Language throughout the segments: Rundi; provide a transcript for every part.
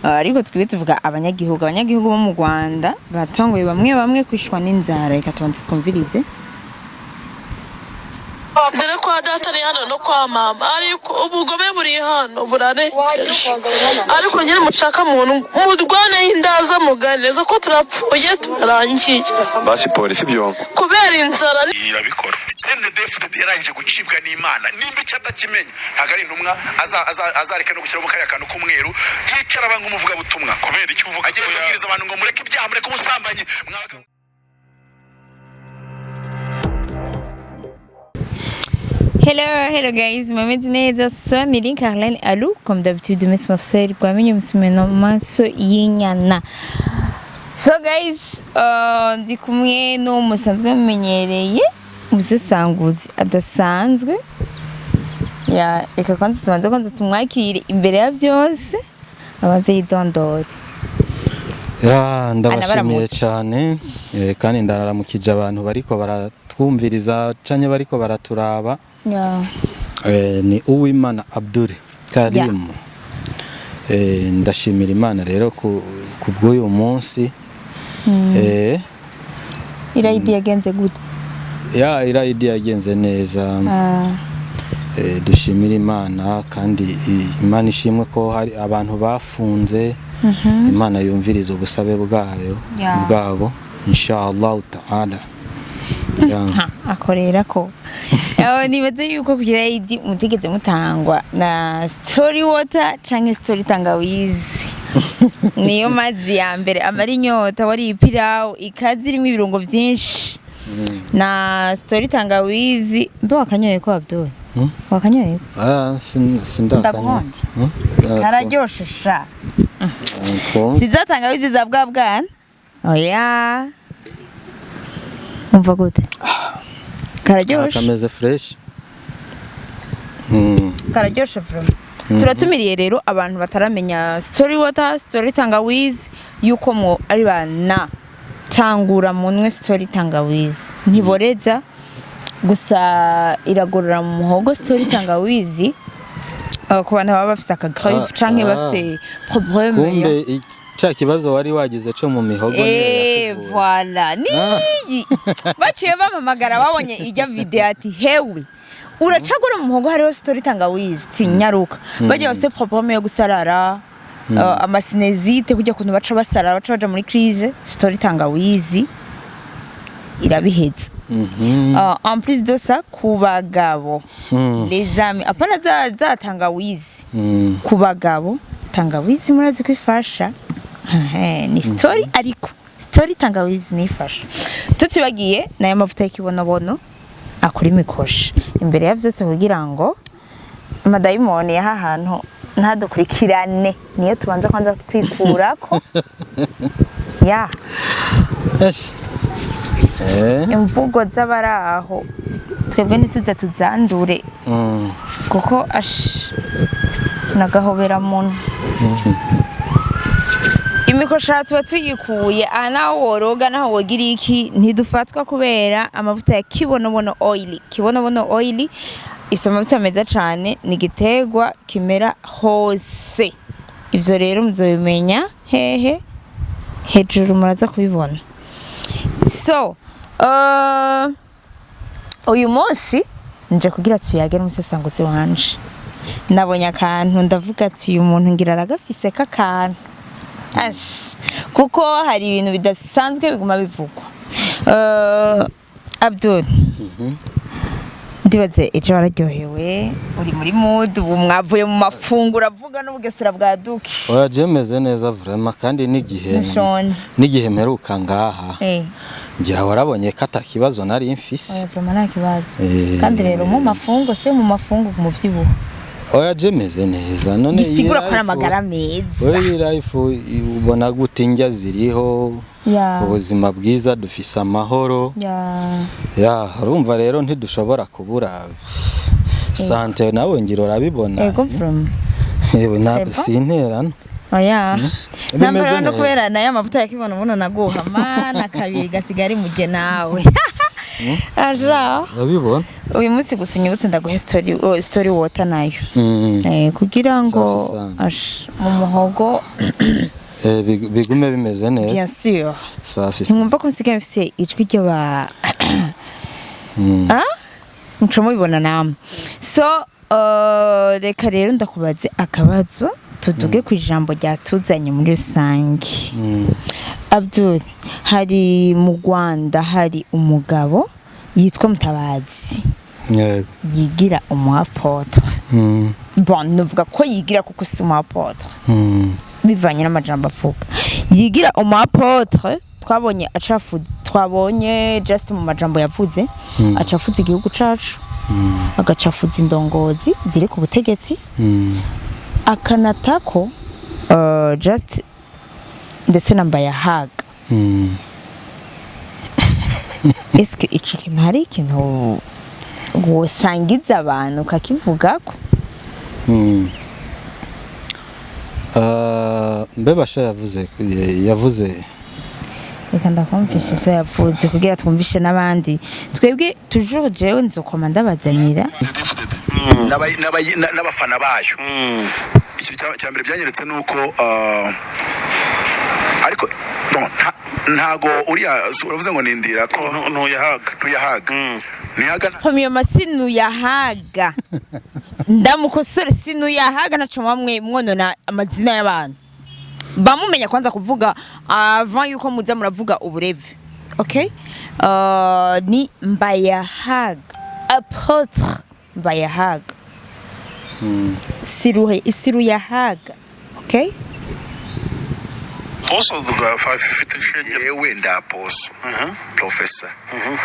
Ariko twibe tuvuga abanyagihugu bo mu Rwanda batanguye bamwe bamwe kwishwa n'inzara. Reka tubanze twumvirize. Dore kwa data ari hano no kwa mama, ariko ubugome buri hano burarengeje. Ariko nyine mushaka muntu murwaneho indaza, muganiriza ko turapfuye, turarangiye. Basi polisi ibyo kubera inzara. Irabikora. CNDD-FDD yarangije gucibwa n'Imana. Nimba icyo atakimenya, ntabwo ari intumwa, azareka no gushyiramo kariya kantu k'umweru, yicara aba nk'umuvugabutumwa. Kubera icyo uvuga agiye ko kubwiriza abantu ngo mureke ibyaha, mureke ubusambanyi. Hello, hello guys, mumeze neza? So ni Link Arlene Alou, comme d'habitude, Miss Marcel Gwamenye Musumeno maso y'inyana. So guys, ndi kumwe n'uwo musanzwe mumenyereye, umusesanguzi adasanzwe. Ya, reka kwanza tubanze kwanza tumwakire imbere ya byose, abanze yidondore. Ya, ndabashimiye Anabaramutse. cyane, kandi ndaramukije abantu bariko baratwumviriza canke bariko baraturaba. Ya. Ni Uwimana Abdul Karim. Ndashimira Imana rero ku bw'uyu munsi. Irayidi yagenze gute? Ya, irayidi yagenze neza. Ah, Dushimira Imana kandi Imana ishimwe ko hari abantu bafunze. Imana yumviriza ubusabe bwayo Ya. bwabo, inshallah ta'ala. Ya. Ha, akorera ko aho nibaze yuko kugira ID mutigeze mutangwa na Story Water canke Story Tangawizi, niyo mazi ya mbere amara inyota. Wari ipirawu ikaze irimo ibirungo byinshi na Story Tangawizi. Mbe wakanyoye ko, Abdul? Hmm? Wakanyoye ko? Ah, sindakanywa. Ndaguhonje. Hmm? Ah, Kararyoshe sha. Twumve. Siza tangawizi za bwa bwana, oya. Umva gute? Kararyoshe. Kameze fresh. Kararyoshe vraiment. Turatumiriye rero abantu bataramenya Story Water, Story Tangawizi, yuko mwo ari bana tangura munwe Story Tangawizi. Ntiboreza gusa, iragorora mu muhogo Story Tangawizi. Ku bantu baba bafise aka grippe Ah, canke ah. bafise problème Kumbe ca kibazo wari wagize co mu mihogo niyo yakuvura. Voilà, niyi baciye bampamagara babonye ijya video ati: "Hewe, uracagura mu muhogo, hariho Story Tangawizi, tinyaruka." Bagiye bafise problème yo gusarara, amasinezite, kujya kuntu baca basarara, baca baja muri crise, Story Tangawizi irabiheza. En plus de ça, ku bagabo, les amis, apana za tangawizi, ku bagabo tangawizi murazi ko ifasha. Ni Story, ariko Story Tangawizi nifasha. Tutibagiye nayo mavuta y'ikibonobono akora imikoshi. Imbere ya byose, kugira ngo amadayimoni y'aha hantu ntadukurikirane, niyo tubanza kwanza twikurako ya Esh. Imvugo z'abari aho, twebwe ntituze tuzandure, kuko ash nagahobera muntu. Imikosha tuba tuyikuye aha, naho woroga, naho wogira iki, ntidufatwa kubera amavuta ya Kibonobono Oil. Kibonobono Oil ifite amavuta meza cane, ni igiterwa kimera hose. Ivyo rero muzobimenya hehe? Hejuru muraza kubibona. So uyu munsi nje kugira tuyage n'umusesanguzi wanje. Nabonye akantu, ndavuga ati: "Uyu muntu ngira aragafise k'akantu." Ash, kuko hari ibintu bidasanzwe biguma bivugwa. Abdul, ndibaze ejo wararyohewe, uri muri mood ubu, mwavuye mu mafunguro, avuga n'ubugesera bwa duke. Oya, je meze neza vraiment, kandi n'igihe Ntushonje? n'igihe mperuka ngaha, ngira warabonye ko atakibazo nari mfise. Oya, vraiment nta kibazo. Kandi rero mu mafungo se, mu mafungo muvyibuha. Oya, je meze neza none. Iyi Gisigura ko ari life- amagara meza. Oya, iyi life ubona gute? Indya ziriho, ubuzima bwiza, dufise amahoro. Ya, urumva rero ntidushobora kubura santé, nawe ngira urabibona. Ego, vraiment. Yewe, C'est bon? sinterano. Oya. Bimeze Nambara no neza. kubera nayo amavuta ya kibonobono naguha mana kabiri gasigara ari mujye nawe. Aja. Urabibona. Uyu munsi gusa unyibutse, ndaguhe story, oh, story water nayo. Kugira ngo Safi sana. Ash, mu muhogo. Bigume bimeze Bien neza. sûr. Safi sana. Ntimwumva ko nsigaye mfise ijwi ry'aba, ah, muca mubibona namwe. So reka rero ndakubaze akabazo, tuduge ku ijambo ryatuzanye muri rusange. Abdul, hari mu Rwanda hari umugabo yitwa Mutabazi, yigira umu apôtre. Bon, nuvuga ko yigira kuko si umu apôtre, bivanye n'amajambo avuga. Yigira umu apôtre, twabonye acafu, twabonye just mu majambo yavuze acafuza igihugu cacu, agacafuza indongozi ziri ku butegetsi, akanatako just ndetse na Mbayahaga. Eske ico kintu hari ikintu wosangiza abantu ukakivugako? Mbebasha yavuze. Reka ndakumvisha ivyo yavuze kugira twumvishe n'abandi. Twebwe toujours, jewe nzokoma ndabazanira. N'abafana bayo. Ikintu cya mbere byanyeretse ni uko ariko bon, ntago uriya uravuze ngo nindira ko Ntuyahaga. Ntuyahaga, ntuyahaga. Premièrement, sinuyahaga, ndamukosore, sinuyahaga. Naco mwamwe mwonona amazina y'abantu. Bamumenya kwanza kuvuga avant yuko muza muravuga ubureve. Okay, ni Mbayahaga, apôtre Mbayahaga. Siruhe, siruyahaga, okay. Poso ifite inshinge. Yewe, nda apostle, professor.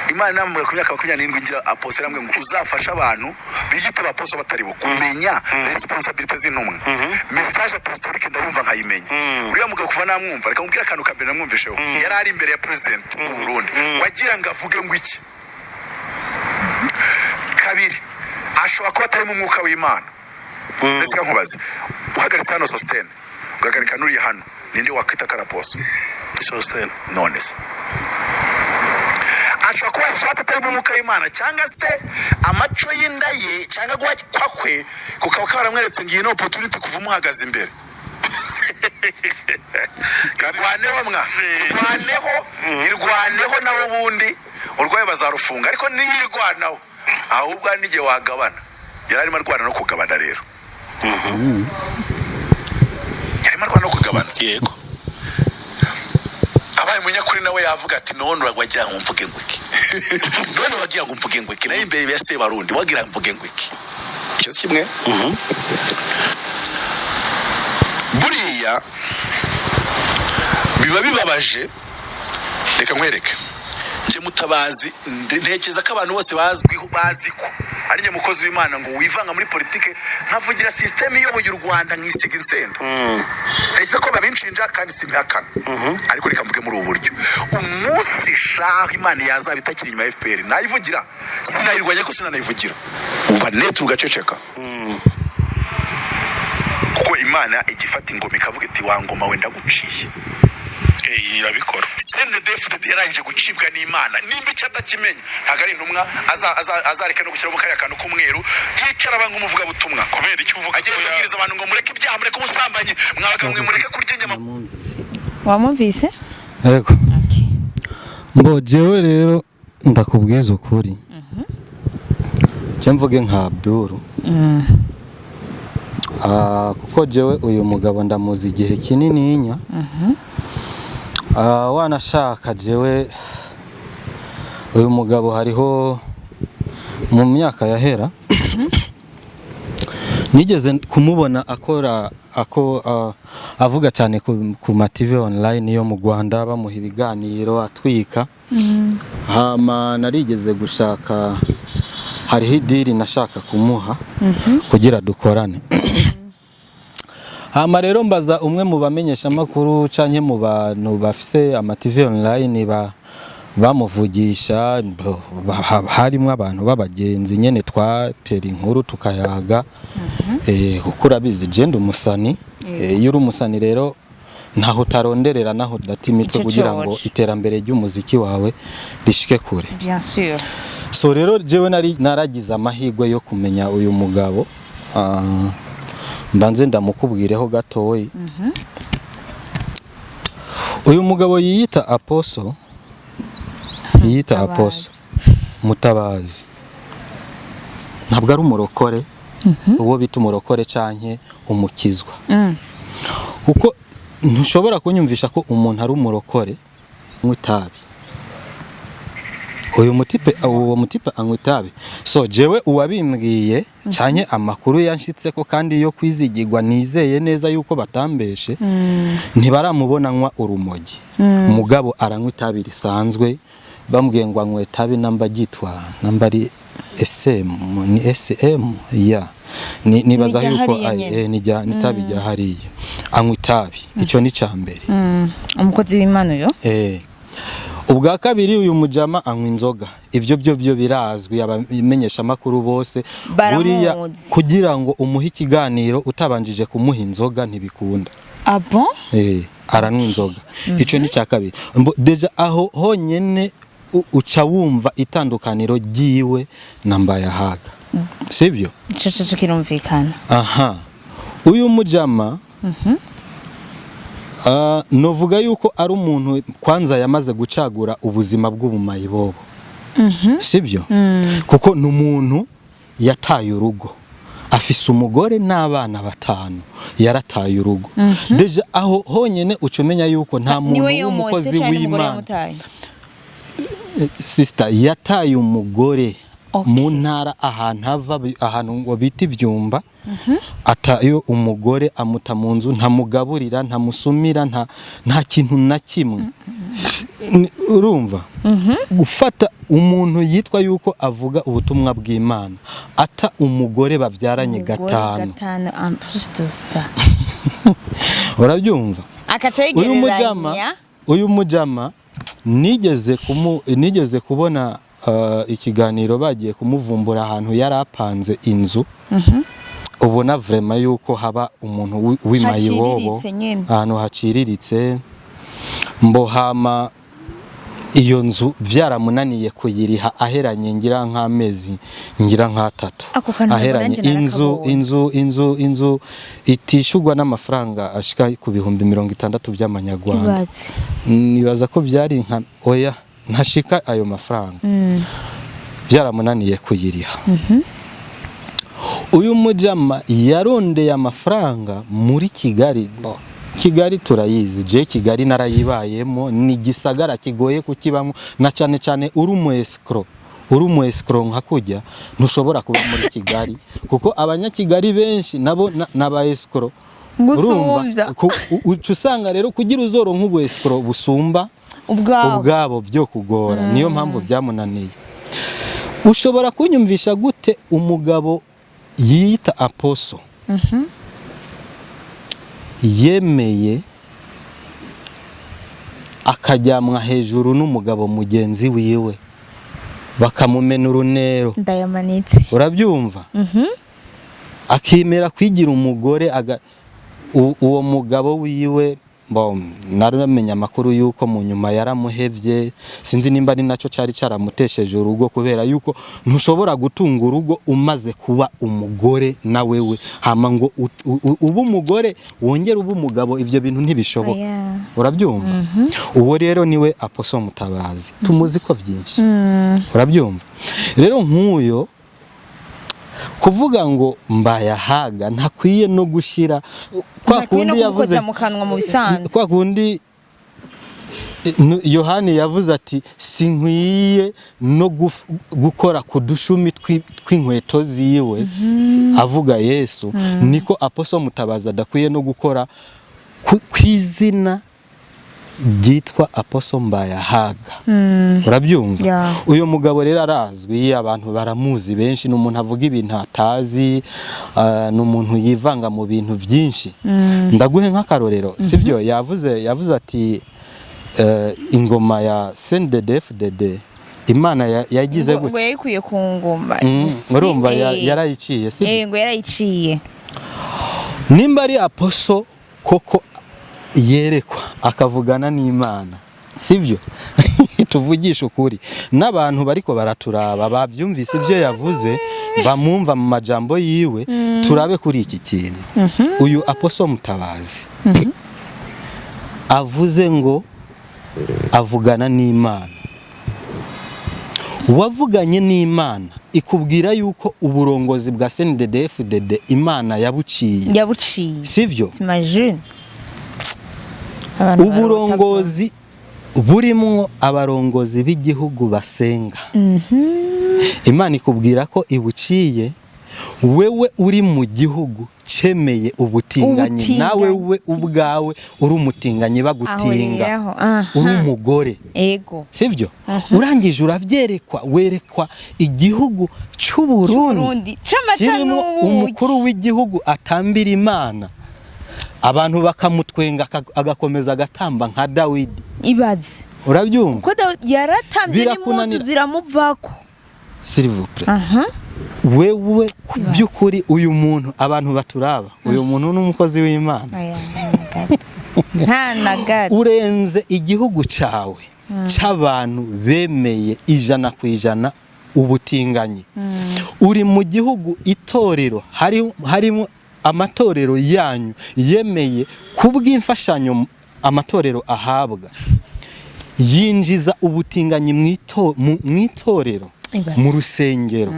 Imana namubwira ku myaka 27 ngira apostle, yarambwiye ngo uzafasha abantu biyita abaposo batari bo kumenya responsabilité z'intumwa. Message apostolique ndabumva nkayimenya. Uriya mugabo kuva namwumva, reka mubwire akantu ka mbere namwumvisheho. Yari ari imbere ya president w'u Burundi, wagira ngo avuge ngo iki? Kabiri, ashobora kuba atari mu mwuka w'Imana. Ndetse nkubaze, uhagaritse hano Sositene, ugahagarika n'uriya hano, ninde wakwita karaposo? Sositene. None se ashobora kuba swata atari mu mwuka w'Imana, cyangwa se amaco y'inda ye, cyangwa guhakwa kwe kukaba karamweretse ngo iyi ni opportunity kuva umuhagaze imbere. Irwaneho mwa, irwaneho, irwaneho. Nawe ubundi urwaye bazarufunga, ariko nibirwanaho ahubwo hari n'igihe wagabana. Yari arimo arwana no kugabana rero, yarimo arwana no kugabana. Abaye umunyakuri nawe yavuga ati: "None wagira ngo mvuge ngo iki? None wagira ngo mvuge ngo iki? Nari imbere ya Sebarundi, wagira ngo mvuge ngo iki?" Icyo si kimwe. Buriya biba bibabaje. Reka nkwereke, njye Mutabazi ntekereza ko abantu bose bazwiho bazi ko ari njye mukozi w'Imana ngo wivanga muri politike, nkavugira sisiteme iyoboye u Rwanda, nkisiga insenda. Ntekereza ko babinshinja kandi simpihakana, ariko reka mvuge muri ubu buryo: umunsi shaho Imana yazaba itakiri inyuma ya FPR, nayivugira, sinayirwanya ko sinanayivugira, uba netu ugaceceka, kuko Imana igifata ingoma ikavuga iti: "Wa ngoma wenda guciye." Irabikora. CNDD-FDD yarangije gucibwa n'Imana. Nimba icyo atakimenya, ntabwo ari intumwa, azareke no gushyiramo kariya kantu k'umweru, yicara aba nk'umuvugabutumwa. Kubera icyo uvuga Agiye ko kubwiriza abantu ngo mureke ibyaha, mureke ubusambanyi, mwabagabo mwe mureke kurya inyama. Wamwumvise? Yego. Mbo jewe rero ndakubwiza ukuri, je mvuge nka Abduru. Kuko jewe uyu mugabo ndamuzi igihe kinininya. Wanashaka jewe uyu mugabo hariho mu myaka yahera nigeze kumubona akora ako avuga cyane ku ma TV online yo mu Rwanda, bamuha ibiganiro atwika. Hama narigeze gushaka, hariho i deal nashaka kumuha kugira dukorane. Hama rero mbaza umwe mu bamenyeshamakuru canke mu bantu bafise ama TV online bamuvugisha, harimo abantu b'abagenzi nyene twatera inkuru tukayaga, kuko urabizi je ndi umusani. Iyo uri umusani rero Ntaho utaronderera, naho udata imitwe Ico kugira ngo coco. iterambere ry'umuziki wawe rishike kure. Bien sûr. So rero jewe nari naragize amahirwe yo kumenya uyu mugabo. Mbanze ndamukubwireho gatoyi. Uyu mugabo yiyita apostle, yiyita Mutabazi. Apostle Mutabazi, ntabwo ari umurokore, uwo bita umurokore canke umukizwa, kuko ntushobora kunyumvisha ko umuntu ari umurokore anywa itabi. Uyu mutipe, uwo mutipe anywa itabi. So jewe uwabimbwiye canke amakuru yanshitseko kandi yo kwizigirwa, nizeye neza yuko batambeshe, ntibaramubona anywa urumogi, mugabo aranywa itabi risanzwe. Bambwiye ngo anywe itabi namba ryitwa namba ari SM, ni SM ya nibaza Ni rya yuko hariya nyene. Ni itabi rya hariya. Anywa itabi, ico ni ca mbere. Umukozi w'Imana uyo. Ubwa kabiri, uyu mujama anywa inzoga. Ibyo byo birazwi, abamenyeshamakuru bose Baramuzi. buriya kugira ngo umuhe ikiganiro utabanjije kumuha inzoga ntibikunda. Ah bon? Aranywa inzoga, ico ni cya kabiri. Déjà aho honyene uca wumva itandukaniro ryiwe na Mbayahaga, sibyo? Ico coco kirumvikana. Aha, uyu mujama, novuga yuko ari umuntu kwanza yamaze gucagura ubuzima bw'ubumayibobo, sibyo? Kuko ni umuntu yataye urugo, afise umugore n'abana batanu, yarataye urugo. Déjà aho honyene uca umenya yuko nta muntu Niwe yomotse w'umukozi canke n'umugore w'Imana. yamutaye? Sister, yataye umugore mu ntara ahantu ava, ahantu ngo bita ibyumba. Atayo umugore, amuta mu nzu, ntamugaburira, ntamusumira, nta kintu na kimwe. Urumva gufata umuntu yitwa yuko avuga ubutumwa bw'Imana ata umugore babyaranye Umugore gatanu? Gatanu, en plus de ça. Urabyumva? Akaca Uyu mujama, yigereranya. uyu mujama nigeze kubona ikiganiro bagiye kumuvumbura ahantu yari apanze inzu, ubona vraiment yuko haba umuntu w'imayibobo. Haciriritse nyene. Ahantu haciriritse. Mbohama iyo nzu byaramunaniye kuyiriha, aheranye ngira nk'amezi ngira nk'atatu. Ako kantu Aheranye nabwo nanje inzu, narakabonye. inzu itishurwa n'amafaranga ashika ku 60,000 by'amanyarwanda. Ibatse. Nibaza ko byari nka, oya, ntashika ayo mafaranga. Byaramunaniye kuyiriha. Uyu mujama yarondeye amafaranga muri Kigali. Bo, Kigali turayizi, je Kigali narayibayemo, ni gisagara kigoye kukibamo, na cyane cyane uri umu escroc. Uri umu escroc nka kujya, ntushobora kuba muri Kigali, kuko abanyakigali benshi nabo n'aba escroc. Gusumbya. Uca usanga rero kugira uzoronka ubu escroc busumba ubwabo ubwabo byo kugora. Niyo mpamvu byamunaniye. Ushobora kunyumvisha gute umugabo yiyita apostle yemeye akajyamwa hejuru n'umugabo mugenzi wiwe, bakamumena urunero? Ndayamanitse. Urabyumva? Akemera kwigira umugore uwo mugabo wiwe. Bo, naramenya amakuru yuko mu nyuma yaramuhevye. Sinzi nimba ari nacyo cari caramutesheje urugo, kubera yuko ntushobora gutunga urugo umaze kuba umugore na wewe, hama ngo ube umugore wongere ube umugabo. Ivyo bintu ntibishoboka. Oya. Urabyumva? Uwo rero niwe Apostle Mutabazi, tumuzi ko byinshi. Urabyumva rero, nk'uyo kuvuga ngo Mbayahaga ntakwiye no gushyira kwa Ntakwiye no kundi yavuze kumukoza mu kanwa mu bisanzwe. Kwa kundi Yohani yavuze ati: "Sinkwiye no gukora ku dushumi tw'inkweto ziwe," avuga Yesu, niko Apostle Mutabazi adakwiye no gukora ku izina ryitwa Apostle Mbayahaga. Urabyumva? Yeah. Uyu mugabo rero arazwi, abantu baramuzi benshi. Ni umuntu avuga ibintu atazi, ni umuntu yivanga mu bintu byinshi. Ndaguhe nk'akarorero, sibyo? Yavuze ati ingoma ya CNDD-FDD, Imana yagize Ngo gute? Yayikuye ku ngoma. Urumva yarayiciye, sibyo? Ngo yarayiciye. Nimba ari apostle koko Yerekwa akavugana n'Imana, sibyo? Tuvugisha ukuri, n'abantu bariko baraturaba babyumvise ibyo yavuze, bamwumva mu majambo yiwe. Turabe kuri iki kintu uyu Apostle Mutabazi avuze ngo avugana n'Imana. Wavuganye n'Imana ikubwira yuko uburongozi bwa CNDD-FDD Imana yabuciye? Yabuciye. Sivyo? T'imagine? Abantu. Uburongozi burimwo abarongozi b'igihugu basenga, Imana ikubwira ko ibuciye. Wewe uri mu gihugu cemeye ubutinganyi, Ubutinganyi. nawe we ubwawe uri umutinganyi, bagutinga, Aho rero, aha. uri umugore, sivyo? Urangije urabyerekwa, werekwa igihugu c'Uburundi Burundi c'amata kirimo n'ubuki. umukuru w'igihugu atambira Imana, abantu bakamutwenga, agakomeza agatamba nka Dawidi. Ibaze. Urabyumva? Kuko Dawidi yaratambye n'impuzu Birakunanira. ziramuvako. S'il vous plaît. Aha. Wewe ku by'ukuri, uyu muntu, abantu baturaba, uyu muntu ni umukozi w'Imana? Oya, nta na gato. Nta na gato. Urenze igihugu cyawe cy'abantu bemeye 100% ubutinganyi, uri mu gihugu itorero harimo amatorero yanyu yemeye kubw'imfashanyo amatorero ahabwa, yinjiza ubutinganyi mu itorero, Ibaze. mu rusengero.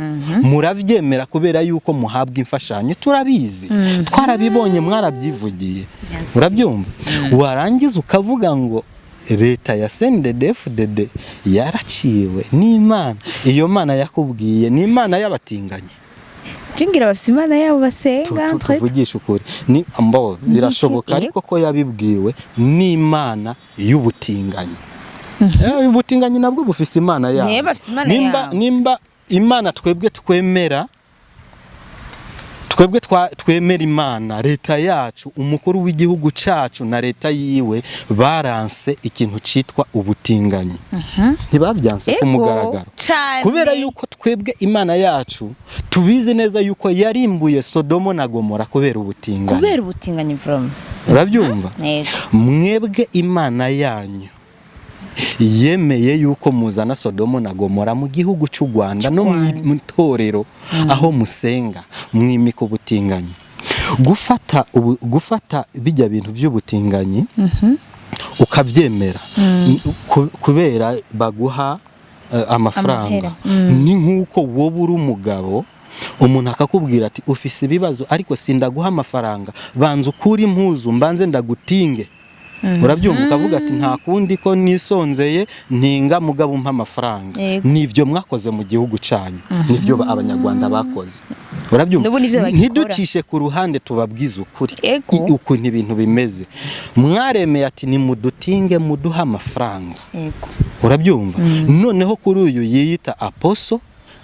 Murabyemera kubera yuko muhabwa imfashanyo, turabizi, twarabibonye, mwarabyivugiye. Urabyumva? Warangiza ukavuga ngo leta ya CNDD-FDD yaraciwe n'Imana. Iyo Mana yakubwiye ni Imana y'abatinganyi? Jingira bafise Imana yabo basenga. Entre. Tuvugishe ukuri, ni mbo birashoboka, ariko ko yabibwiwe n'Imana y'ubutinganyi. Ubutinganyi nabwo bufise Imana yabo. Ne, bafise Imana Nimba yabo. nimba Imana twebwe twemera, twebwe twemera Imana, leta yacu, umukuru w'igihugu cacu na leta yiwe baranse ikintu citwa ubutinganyi, ntibabyanse ku mugaragaro, Cane. kubera yuko twebwe Imana yacu tubizi neza yuko yarimbuye Sodomo na Gomora kubera ubutinganyi. Kubera ubutinganyi, vraiment. Urabyumva? Yego. Mwebwe Imana yanyu yemeye yuko muzana Sodomo na Gomora mu gihugu cy'u Rwanda no mu Rwanda. mu itorero aho musenga, mwimika ubutinganyi. Gufata bijya bintu by'ubutinganyi ukabyemera kubera baguha amafaranga, Amahera. ni nk'uko wowe uri umugabo, umuntu akakubwira ati: "Ufise ibibazo, ariko sindaguha amafaranga, banza ukure impuzu mbanze ndagutinge." Urabyumva? Ukavuga ati: "Nta kundi ko nisonzeye, ntinga, mugabo umpa amafaranga." Nibyo mwakoze mu gihugu cyanyu, nibyo Abanyarwanda bakoze. Urabyumva? N'ubu nivyo bagikora. Ntiducishe ku ruhande, tubabwize ukuri ukuntu ibintu bimeze. Mwaremeye ati: "Nimudutinge muduhe amafaranga." Urabyumva? Noneho kuri uyu yiyita Apostle,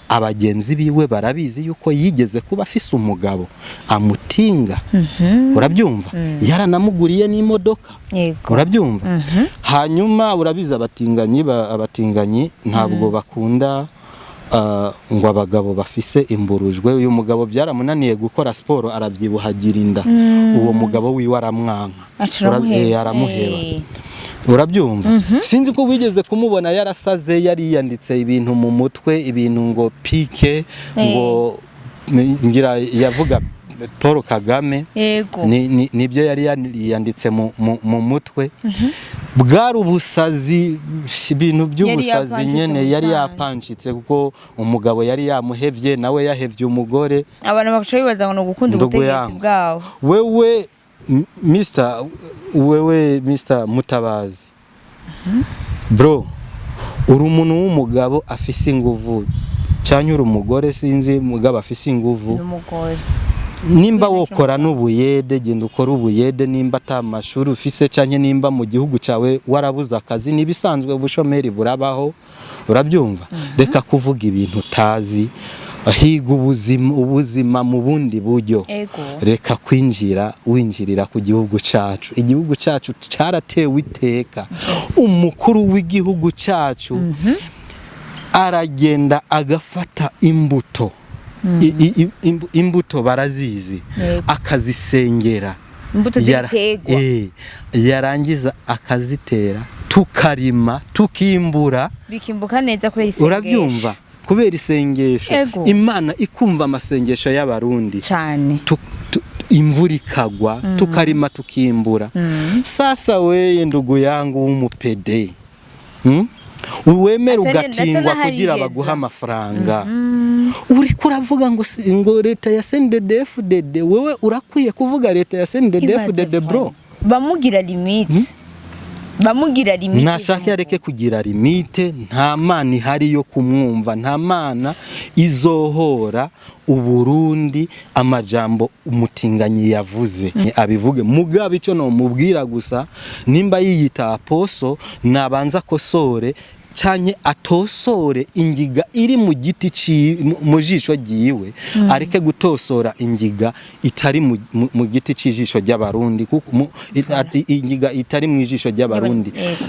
abagenzi biwe barabizi yuko yigeze kuba afise umugabo amutinga. Urabyumva? Yaranamuguriye n'imodoka. Urabyumva? Hanyuma urabizi, abatinganyi abatinganyi ntabwo bakunda ngo abagabo bafise imburujwe. Uyu mugabo byaramunaniye gukora siporo, arabyibuhagira inda. Uwo mugabo wiwe aramwanka. Aca aramuheba. Aramuheba. Urabyumva? Sinzi ko wigeze kumubona yarasaze, yariyanditse ibintu mu mutwe, ibintu ngo pike, ngo ngira yavuga Paul Kagame. Nibyo yari yanditse mu mutwe, bwari ubusazi, ibintu by'ubusazi. Yapanchitse. Nyene yari Musanze. yapanchitse kuko umugabo yari yamuhevye, nawe yahevye umugore. Abantu bakaca bibaza ngo ni ugukunda Ndugu ubutegetsi yangu. bwabo. Wewe Mr, wewe Mr Mutabazi, bro, uri umuntu w'umugabo afise inguvu, cyangwa uri umugore, sinzi, mugabo afise inguvu. Ni umugore. Nimba wokora n'ubuyede, genda ukora ubuyede. Nimba ata mashuri ufise, canke nimba mu gihugu cawe warabuze akazi, nibisanzwe, ubushomeri burabaho. Urabyumva? Reka kuvuga ibintu utazi, higa ubuzima, ubuzima mu bundi buryo. Reka kwinjira winjirira ku gihugu cacu. Igihugu cacu caratewe iteka, umukuru w'igihugu cacu aragenda agafata imbuto, imbuto barazizi, akazisengera. Imbuto z'ibiterwa. Yarangiza akazitera, tukarima, tukimbura. Bikimbuka neza kubera isengesho. Urabyumva, kubera isengesho. Ego. Imana ikumva amasengesho y'Abarundi. Cyane. Imvura ikagwa, tukarima, tukimbura. Sasa weye ndugu yangu w'umupede, Uwemera ugatingwa kugira atanahayigeza. baguha amafaranga, uriko uravuga ngo ngo leta ya CNDD-FDD. Wewe urakwiye kuvuga leta ya CNDD-FDD, bro? Bamugira limite, bamugira limite. Nashaka yareke kugira limite. Nta mana ihari yo kumwumva, nta mana izohora Uburundi amajambo umutinganyi yavuze abivuge. Mugabe icyo nomubwira gusa, nimba yiyita aposo, nabanza akosore canke atosore ingiga iri mu giti mu jisho ryiwe, areke gutosora ingiga itari mu giti c'ijisho ry'Abarundi, kuko ingiga itari mu ijisho ry'Abarundi. Yego.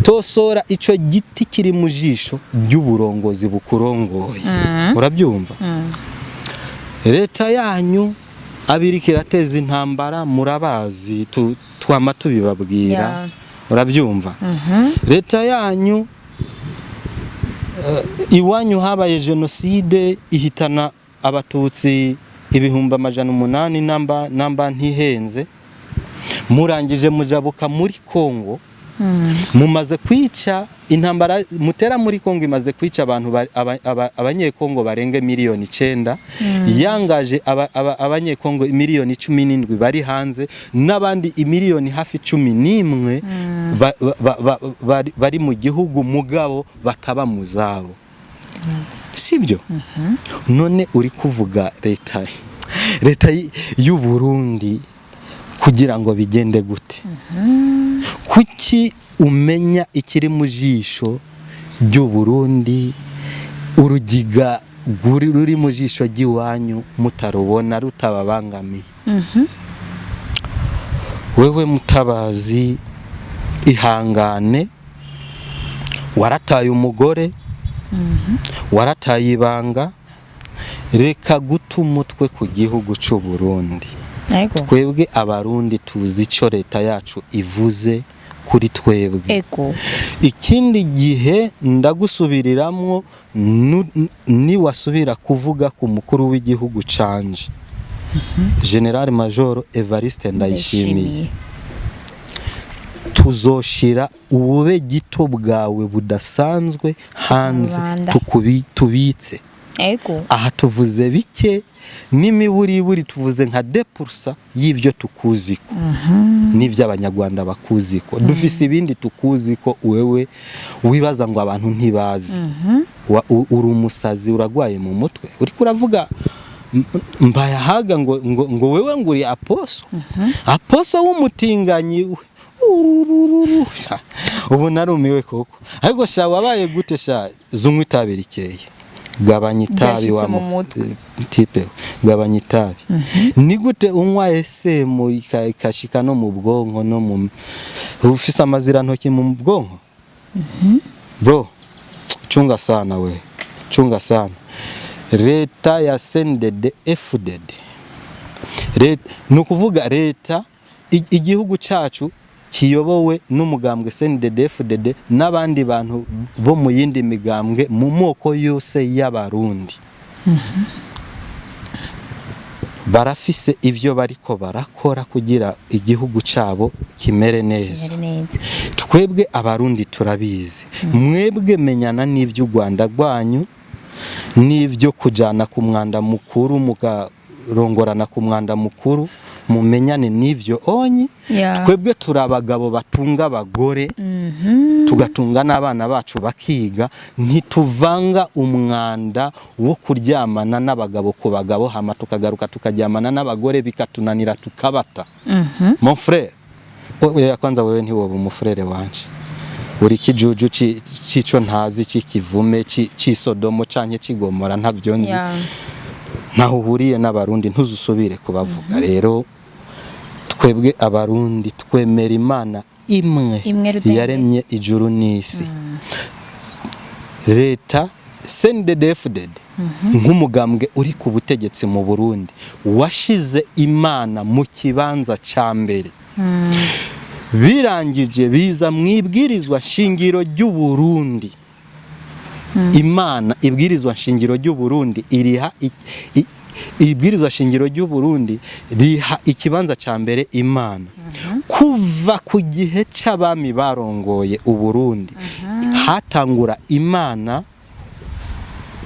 Tosora ico giti kiri mu jisho ry'uburongozi bukurongoye. Urabyumva, leta yanyu abirika irateza intambara, murabazi, twama tubibabwira. Urabyumva, leta yanyu, iwanyu habaye jenoside ihitana Abatutsi 800,000 namba ntihenze. Murangije mujabuka muri Kongo, mumaze kwica, intambara mutera muri Kongo imaze kwica abantu Abanyekongo barenga miliyoni 9, yangaje Abanyekongo miliyoni 17 bari hanze, n'abandi imiliyoni hafi 11 bari mu gihugu mugabo bataba mu zabo, sibyo? None uri kuvuga leta y'u Burundi kugira ngo bigende gute? Kuki umenya ikiri mu jisho ry'u Burundi, urugiga ruri mu jisho ry'iwanyu mutarubona, rutababangamiye? Wewe Mutabazi, ihangane, warataye umugore, warataye ibanga, reka guta umutwe ku gihugu cy'u Burundi. Ego. Twebwe Abarundi tuzi icyo leta yacu ivuze kuri twebwe. Ego. Ikindi gihe ndagusubiriramwo, niwasubira kuvuga ku mukuru w'igihugu canje, General Major Evariste Ndayishimiye, tuzoshira ubube gito bwawe budasanzwe hanze. Rwanda. Tubitse. Ego. Aha tuvuze bike n'imiburiburi, tuvuze nka 2% y'ibyo tukuziko n'ibyo Abanyarwanda bakuziko. Dufise ibindi tukuziko wewe wibaza ngo abantu ntibazi. Uri umusazi, uragwaye mu mutwe. Uriko uravuga Mbayahaga ngo wewe ngo uri aposo, aposo w'umutinganyi. Ururururu. Sha, ubu narumiwe koko. Ariko sha, wabaye gute sha? Zunywa itabi rikeye, gabanya itabi. Byashitse Wa mu mutwe. Tipe, gabanya itabi. Ni gute unywa esemu ikashika no mu bwonko, no mu ufise amazirantoki mu bwonko? Bro, chunga sana we, chunga sana. Leta ya CNDD FDD, ni ukuvuga leta igihugu cacu kiyobowe n'umugambwe CNDD FDD n'abandi bantu bo mu yindi migambwe mu moko yose y'Abarundi, barafise ivyo bariko barakora kugira igihugu cabo kimere neza. Kimere neza. Twebwe Abarundi turabizi. Mwebwe menyana n'ibyo u Rwanda rwanyu n'ibyo kujana ku mwanda mukuru, mukarongorana ku mwanda mukuru, mumenyane n'ibyo onyi. Twebwe turi abagabo batunga abagore, tugatunga n'abana bacu bakiga. Ntituvanga umwanda wo kuryamana n'abagabo ku bagabo, hama tukagaruka tukaryamana n'abagore bikatunanira tukabata. Mon frère, oya, kwanza wewe ntiwoba umufrere wanje, uri kijuju cico ntazi, c'ikivume, c'isodomo canke c'igomora, ntabyo nzi. Ntaho uhuriye n'Abarundi, ntuzusubire kubavuga. Rero twebwe Abarundi twemera Imana imwe Imwe rudende. yaremye ijuru n'isi. Leta CNDD-FDD nk'umugambwe uri ku butegetsi mu Burundi washize Imana mu kibanza ca mbere, birangije biza mu ibwirizwa shingiro ry'u Burundi. Imana, ibwirizwa shingiro ry'u Burundi iriha ibwirizwa shingiro ry'u Burundi riha ikibanza ca mbere Imana. Kuva ku gihe c'abami barongoye u Burundi, hatangura Imana,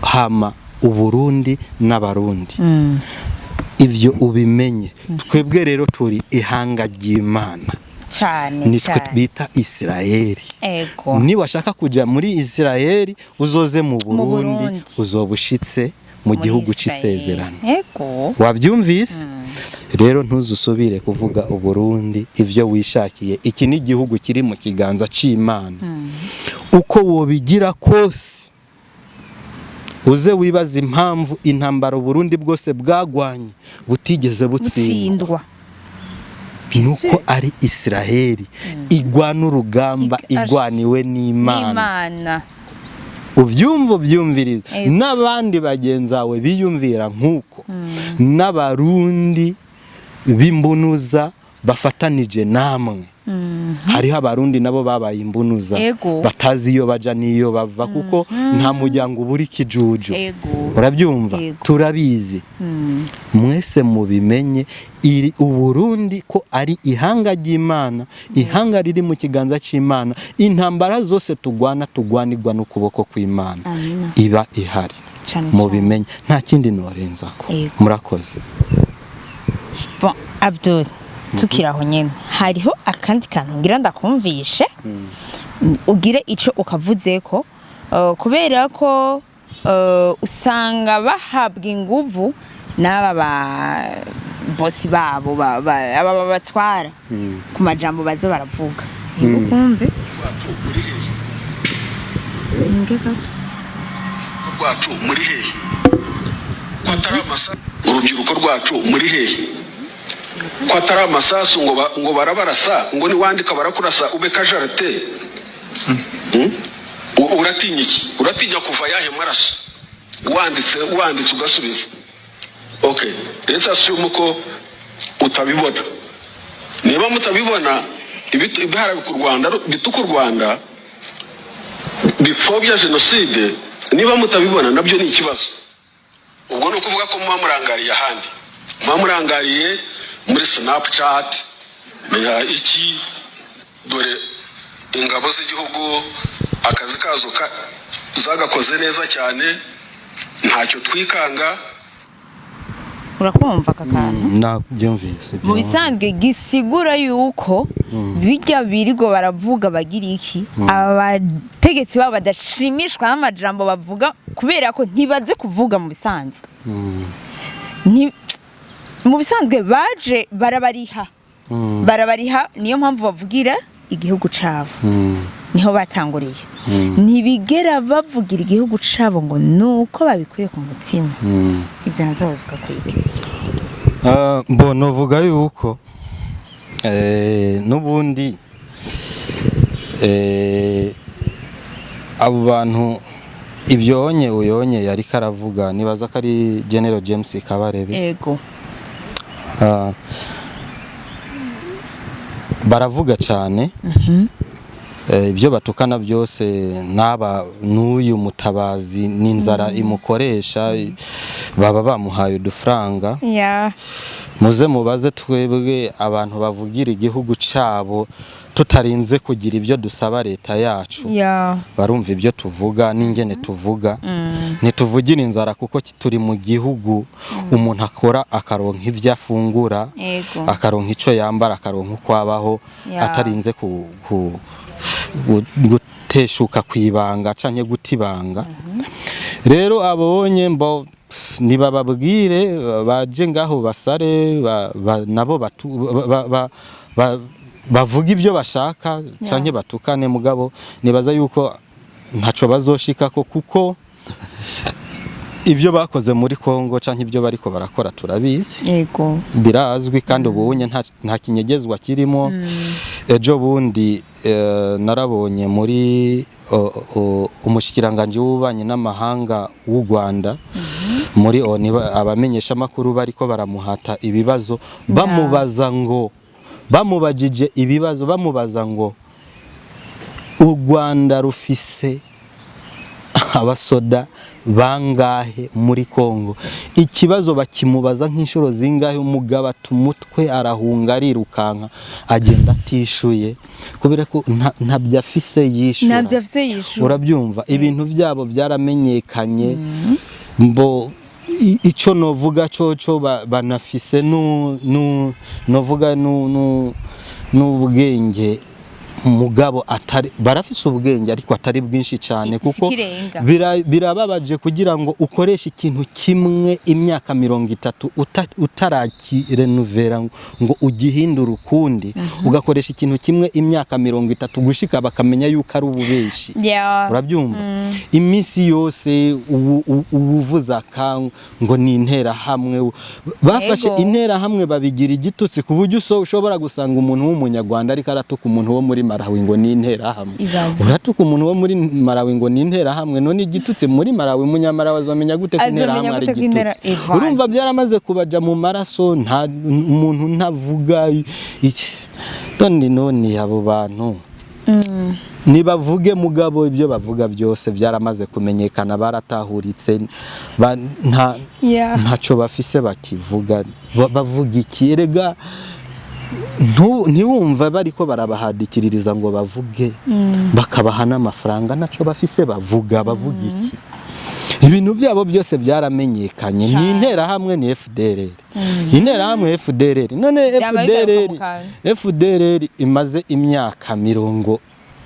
hama Uburundi n'Abarundi. Ivyo ubimenye. Twebwe rero turi ihanga ry'Imana, nitwe bita Isirayeli. Niwashaka kuja muri Isirayeli, uzoze mu Burundi, Burundi. uzoba ushitse mu Muri gihugu Israel. c'isezerano. Wabyumvise rero, ntuzusubire kuvuga Uburundi ivyo wishakiye. Iki ni igihugu kiri mu kiganza c'Imana. Uko wobigira kose, uze wibaza impamvu intambara Uburundi bwose bwagwanye butigeze butsindwa. Butsindwa. Nuko ari Isiraheli igwana urugamba, igwaniwe n'Imana. N'Imana. Ubyumva, ubyumviriza. N'abandi bagenzawe biyumvira nk'uko, n'Abarundi b'imbunuza bafatanije namwe. Hariho Abarundi nabo babaye imbunuza, batazi iyo baja n'iyo bava, kuko nta muryango ubura ikijuju. Urabyumva? Ego. Turabizi mwese, mubimenye iri Uburundi ko ari ihanga ry'Imana, ihanga riri mu kiganza cy'Imana. Intambara zose tugwana, tugwanirwa n'ukuboko kw'Imana. Amina. Iba ihari. Cane. Mubimenye, nta kindi norenzako. Murakoze. Bon, Abdul, tukiri aho nyene, hariho akandi kantu ngira ndakumvishe, ugire ico ukavuzeko, kubera ko usanga bahabwa inguvu n'aba ba bosi babo, aba babatwara ku majambo baza baravuga. Ntibukumve Ninge gato. Rwacu muri hehe ko atari amasasu? Urubyiruko rwacu muri hehe ko atari amasasu ngo barabarasa, ngo niwandika barakurasa, ube kajarate? Uratinya iki? Uratinya kuva yahe maraso wanditse, wanditse ugasubiza? Okay, let's assume ko utabibona. Niba mutabibona, ibiharabika u Rwanda, bituka u Rwanda, bipfobya jenoside, niba mutabibona nabyo ni ikibazo. Ubwo ni ukuvuga ko muba murangariye ahandi, muba murangariye muri Snapchat. Menya iki, dore ingabo z'igihugu akazi kazo zagakoze neza cyane, ntacyo twikanga. Urakumva aka kantu? Nabyumvise. Mu bisanzwe gisigura yuko bijya birigo baravuga bagira iki, abategetsi babo badashimishwa n'amajambo bavuga, kubera ko ntibaze kuvuga mu bisanzwe. Mu bisanzwe baje barabariha, barabariha, niyo mpamvu bavugira igihugu cabo. Niho batanguriye, ntibigera bavugira igihugu cabo ngo nuko babikuye ku mutima. Ivyo navyo babivuga kwiki? Mbona uvuga yuko n'ubundi abo bantu ibyonye uyonye yariko aravuga, nibaza ko ari General James Kabarebe. Baravuga cyane. Ibyo batukana byose n'aba n'uyu Mutabazi n'inzara imukoresha, baba bamuhaye udufaranga. Muze mubaze twebwe abantu bavugira igihugu cabo tutarinze kugira ibyo dusaba leta yacu, barumva ibyo tuvuga n'ingene tuvuga. Ntituvugira inzara, kuko turi mu gihugu umuntu akora akaronka ibyo afungura, akaronka icyo yambara, akaronka uko abaho, atarinze guteshuka ku ibanga canke guta ibanga. Rero abonye mbo nibababwire baje ngaho basare nabo bavuga ibyo bashaka canke batukane, mugabo nibaza yuko ntaco bazoshikako, kuko ibyo bakoze muri Kongo canke ibyo bariko barakora turabizi. Birazwi, kandi ubunye nta kinyegezwa kirimo. Ejo bundi Narabonye muri umushikiranganji w'ububanyi n'amahanga w'u Rwanda muri ONU, abamenyesha makuru bariko baramuhata ibibazo, bamubaza ngo, bamubajije ibibazo, bamubaza ngo u Rwanda rufise abasoda bangahe muri Kongo. Ikibazo bakimubaza nk'inshuro zingahe, umugabo ata umutwe, arahunga, arirukanka, agenda atishuye kubera ko ntabyo afise yishura. Ntabyo afise yishura. Urabyumva, ibintu byabo byaramenyekanye. Mbo ico novuga coco, banafise nu novuga nu n'ubwenge, mugabo atari, barafise ubwenge ariko atari bwinshi cyane, kuko Ikirenga. Birababaje kugira ngo ukoreshe ikintu kimwe imyaka 30 utarakirenuvera ngo ugihindure ukundi, ugakoresha ikintu kimwe imyaka 30 gushika bakamenya yuko ari ububeshi. Urabyumva, iminsi yose ubuvuza aka ngo ni interahamwe. Bafashe interahamwe babigira igitutsi, ku buryo ushobora gusanga umuntu w'umunyarwanda ariko aratuka umuntu wo muri Malawi ngo ni interahamwe. Ibaze. Uratuka umuntu wo muri Malawi ngo ni interahamwe, none igitutsi muri Malawi, umunyamalawi azomenya gute ko Azomenya interahamwe ari gute ko igitutsi? Ivan. Urumva, byaramaze kubaja mu maraso, nta umuntu ntavuga iki. None abo bantu nibavuge, mugabo ibyo bavuga byose byaramaze kumenyekana, baratahuritse, nta ntacyo bafise bakivuga. Bavuga iki erega? Ntiwumva bariko barabahadikiririza ngo bavuge, bakabaha n'amafaranga, ntacyo bafise bavuga. Bavuga iki? Ibintu byabo byose byaramenyekanye, ni interahamwe, ni FDLR, interahamwe, FDLR. None Byaba bigaruka FDLR mu kantu. FDLR imaze imyaka mirongo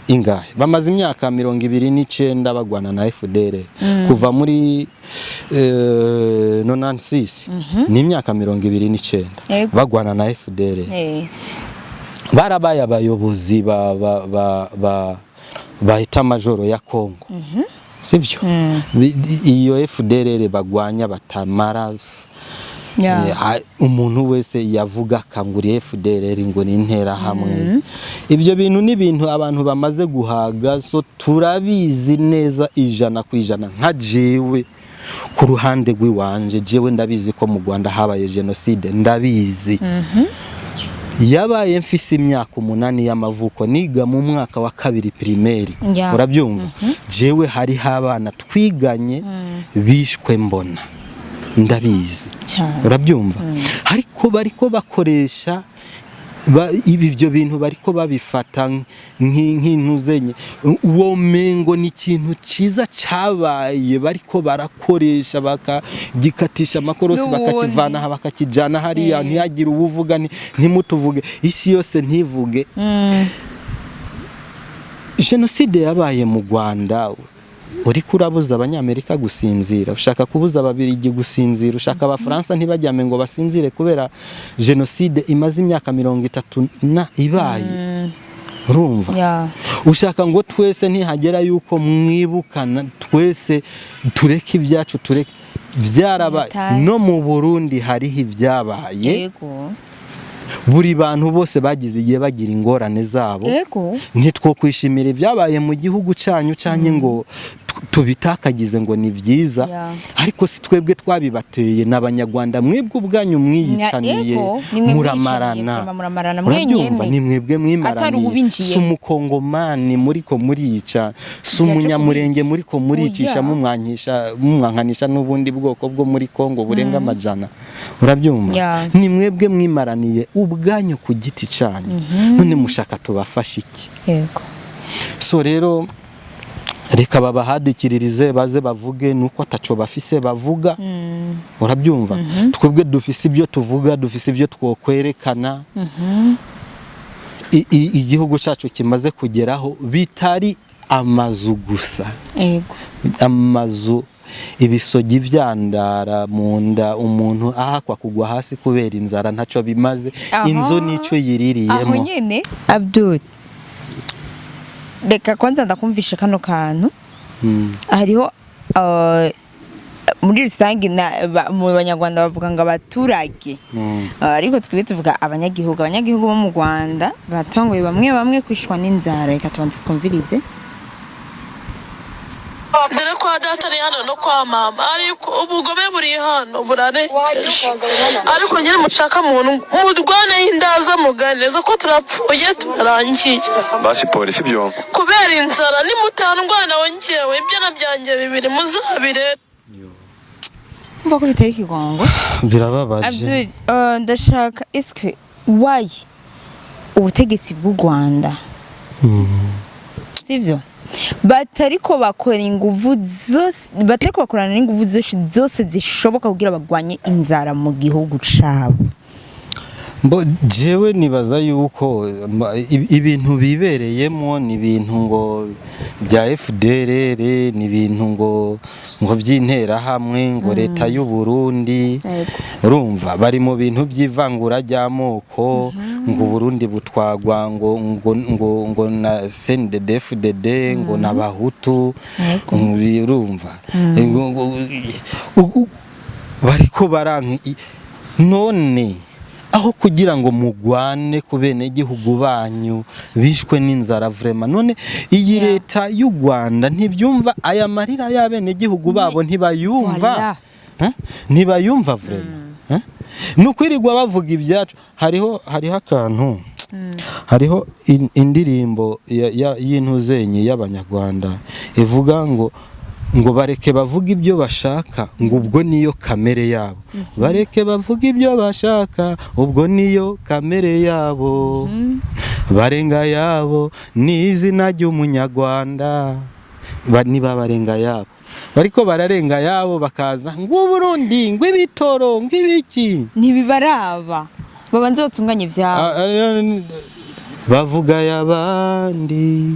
ingahe? Bamaze imyaka 29 bagwana na FDLR, kuva muri 96, ni imyaka 29 bagwana na FDLR. Barabaye abayobozi ba état-major ya Kongo, sivyo? Iyo FDLR bagwanya batamara. Umuntu wese yavuga akanguriye FDLR ngo ni interahamwe. Ibyo bintu ni ibintu abantu bamaze guhaga, so turabizi neza 100%. Nka jewe ku ruhande rw'iwanje, jewe ndabizi ko mu Rwanda habaye jenoside, ndabizi. Yabaye mfise imyaka 8 y'amavuko, niga mu mwaka wa kabiri primaire. Urabyumva, jewe hariho abana twiganye bishwe mbona, ndabizi. Urabyumva, ariko bariko bakoresha ibi, ibyo bintu bariko babifata nk'intuzenye, uwo mengo ni ikintu ciza cabaye, bariko barakoresha bakagikatisha amakorosi, N'ubundi. bakakivana aha bakakijana hariya, ntihagire uwuvuga, ntimutuvuge, isi yose ntivuge. Jenoside yabaye mu Rwanda, uriko urabuza Abanyamerika gusinzira, ushaka kubuza Ababirigi gusinzira, ushaka Abafaransa ntibajyame ngo basinzire kubera jenoside imaze imyaka 30 na ibaye. Urumva, ushaka ngo twese ntihagera yuko mwibukana, twese tureke ibyacu, tureke byarabaye. Yataye. No mu Burundi hariho ibyabaye. Buri bantu bose bagize igihe bagira ingorane zabo. Ntitwokwishimira ibyabaye mu gihugu cyanyu cyanye ngo tubitakagize ngo ni byiza, ariko si twebwe twabibateye, n'Abanyarwanda mwebwe ubwanyu mwiyicaniye. Yego, ni mwe Muramarana. mwiyicaniye, muramarana Urabyumva, mwenyene. ni mwebwe Atari mwimaraniye. uwubinjiyemo. Si umukongomani muriko murica, si umunyamurenge muriko muricisha, Oya. mumwankisha, mumwankanisha n'ubundi bwoko bwo muri Kongo burenga amajana. Urabyumva, ni mwebwe mwimaraniye ubwanyu ku giti cyanyu, none mushaka tubafashe iki? So rero reka babahadikiririze, baze bavuge, nuko ataco bafise bavuga. Urabyumva, twebwe dufise ibyo tuvuga, dufise ibyo twokwerekana. Igihugu cyacu kimaze kugeraho bitari amazu gusa, amazu, ibisogi byandara mu nda, umuntu ahakwa kugwa hasi kubera inzara, ntacyo bimaze. Inzu nico Aho yiririyemo. nyene, Abdul, reka kwanza ndakumvisha kano kantu. Hariho Muri rusange mu Banyarwanda bavuga ngo abaturage. Ariko twebwe tuvuga abanyagihugu. Abanyagihugu bo mu Rwanda batanguye bamwe bamwe kwishwa n'inzara. Reka tubanze twumvirize. Dore kwa data ari hano no kwa mama, ariko ubugome buri hano burarengeje. Ariko nyine mushaka muntu murwaneho indaza muganiriza ko turapfuye turarangiye. Basi polisi byo. Kubera inzara nimutandwana ngewe ibyana byanjye bibiri muzabire. Umva ko biteye ikigongo. Birababaje. Abdul, ndashaka, eske why ubutegetsi bw'u Rwanda, sivyo, batariko bakora inguvu zose, batariko bakorana n'inguvu zose zose zishoboka kugira bagwanye inzara mu gihugu cabo? Mbo jewe nibaza yuko ibintu bibereyemo ni ibintu ngo bya FDLR, ni ibintu ngo by'interahamwe, ngo leta y'u Burundi. Urumva bari mu bintu by'ivangura ry'amoko, ngo Burundi butwagwa ngo na CNDD-FDD, ngo n'abahutu. Urumva bariko baranka none aho kugira ngo mugwane ku benegihugu banyu bishwe n'inzara, vraiment, none iyi leta y'u Rwanda ntibyumva? Aya marira y'abenegihugu babo ntibayumva? Voilà. Hein? Ntibayumva vraiment, hein? Ni ukwirirwa bavuga ibyacu. Hariho akantu, hariho indirimbo y'intuzenyi y'abanyarwanda ivuga ngo bareke bavuga ibyo bashaka, ngo ubwo niyo kamere yabo. Bareke bavuga ibyo bashaka, ubwo niyo kamere yabo. Barenga yabo ni izina ry'umunyarwanda. Niba barenga yabo, bariko bararenga yabo, bakaza ngo Uburundi, ngo ibitoro, ngo ibiki. Ntibibaraba, babanze batunganye ivyabo. Bavuga ay'abandi,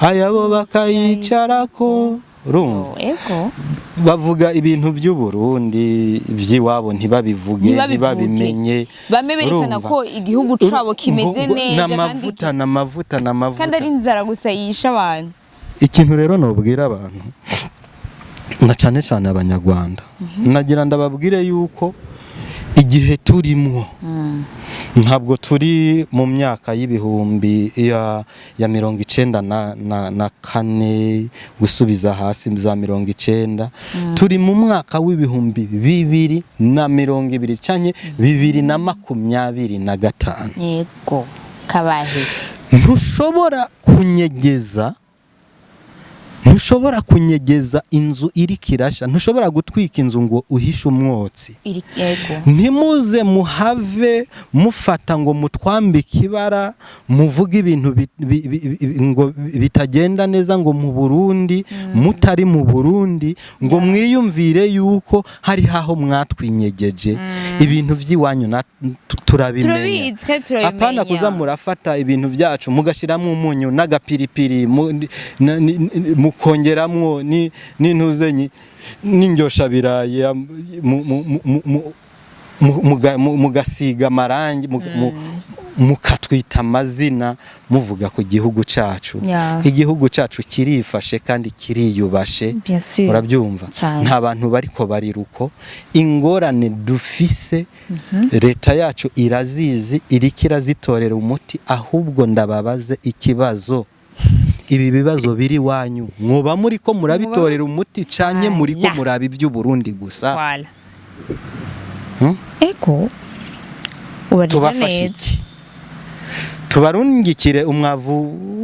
ayabo bakayicarako, urumva? Ego. Bavuga ibintu by'Uburundi, by'iwabo ntibabivuge. Ntibabivuge. Ntibabimenye. Bame berekana Urumva? ko igihugu cabo kimeze neza kandi N'amavuta, n'amavuta, n'amavuta. Kandi ari inzara gusa yisha abantu. Ikintu rero nobwira abantu, na cyane cyane abanyarwanda, nagira ndababwire yuko igihe turimwo ntabwo turi mu myaka y'ibihumbi ya 94 gusubiza hasi za 90. Turi mu mwaka w'2020 canke 2025. Yego, kabahe. Ntushobora kunyegeza inzu iri kirasha, ntushobora gutwika inzu ngo uhishe umwotsi. Iri, yego. Ntimuze muhave mufata ngo mutwambike ibara, muvuge ibintu ngo bitagenda neza ngo mu Burundi, mutari mu Burundi, ngo mwiyumvire yuko hari haho mwatwinyegeje. Ibintu by'iwanyu turabimenya. Turabizi kandi turabimenya. Apana kuza murafata ibintu byacu mugashyiramo umunyu n'agapiripiri, mukongeramwo n'intuzenyi n'indyoshabirayi, mugasiga amarangi, mukatwita amazina muvuga ku gihugu cacu. Igihugu cacu kirifashe kandi kiriyubashe. Bien sûr. Urabyumva? Cane. Nta bantu bariko bariruko. Ingorane dufise, leta yacu irazizi, iriko irazitorera umuti. Ahubwo ndababaze ikibazo: ibi bibazo biri iwanyu mwoba muri ko murabitorera umuti, canke muri ko Voilà. muraba iby'Uburundi gusa? Voilà. Hmm? Ego, ubarira Tubafashe neza. iki? Tubarungikire umwavu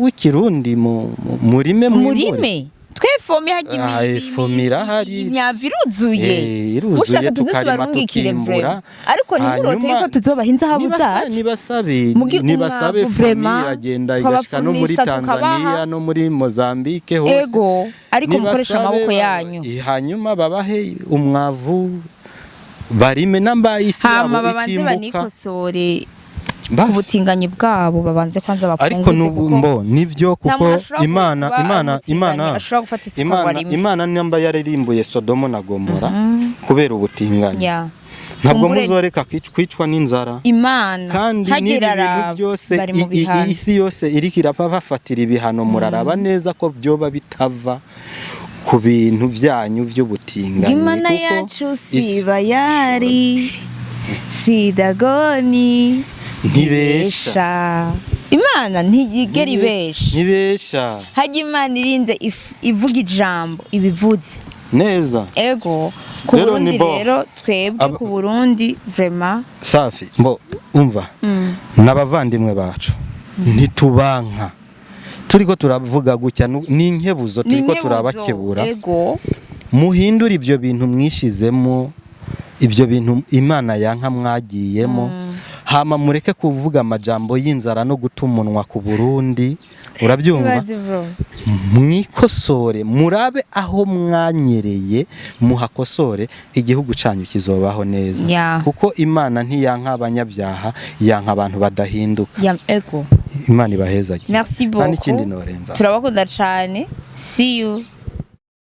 w'ikirundi murime mwimbure? Murime twefome hajya. Ah, ifomi irahari. Imyavu iruzuye. Iruzuye. Ushaka tuze Tukarima, tubarungikire tukimbura. vraiment. Ariko ntimurote Hanyuma yuko tuzobaha inzahabu zacu. Nibasabe Mugi nibasabe umwavu fomi vraiment, iragenda igashika no muri twabafumisa, Tanzania, tukabaha. no muri Mozambique hose. Ego, ariko mukoresha Nibasabe amaboko yanyu. Hanyuma babahe umwavu barime, namba isi Hama yabo babanze itimbuka. banikosore Basi. ku butinganyi bwabo, babanze kwanza bapunguze. Ariko nubu kuko mbo nivyo, nta kuko muntu ashobora Imana kuba Imana umutinganyi Imana ashobora gufata isuka ngo Imana arime. Imana namba yaririmbuye Sodomo na Gomora kubera ubutinganyi, Ya. ntabwo Kumbure- muzoreka kwicwa n'inzara. Imana Kandi n'ibi hagera bintu araba, byose bari mu bihano. isi yose iriko irapfa bafatira ibihano, muraraba neza ko byoba bitava ku bintu byanyu by'ubutinganyi. Imana kuko yacu si Bayari, si Dagoni. Ntibesha. Imana ntiyigera ibesha. Ntibesha. Hajya Imana irinze ivuga ijambo, ibivuze neza. Ego, ku Rero Burundi ni bo. rero twebwe ku Burundi vraiment. Safi mbo umva, n'abavandimwe bacu ntitubanka, turiko turavuga gutya ni inkebuzo, Ni turiko inkebuzo, turabakebura. Muhindure ibyo bintu mwishizemo, ibyo bintu Imana yanka mwagiyemo, hama mureke kuvuga amajambo y'inzara no guta umunwa ku Burundi, urabyumva? Ibaze, bro. Mwikosore, murabe aho mwanyereye muhakosore, igihugu cyanyu kizobaho neza, kuko Imana ntiyanka abanyabyaha, yanka abantu badahinduka. Ya, ego. Imana ibahezagire. Merci Nta beaucoup. n'ikindi norenza. Turabakunda cyane, see you.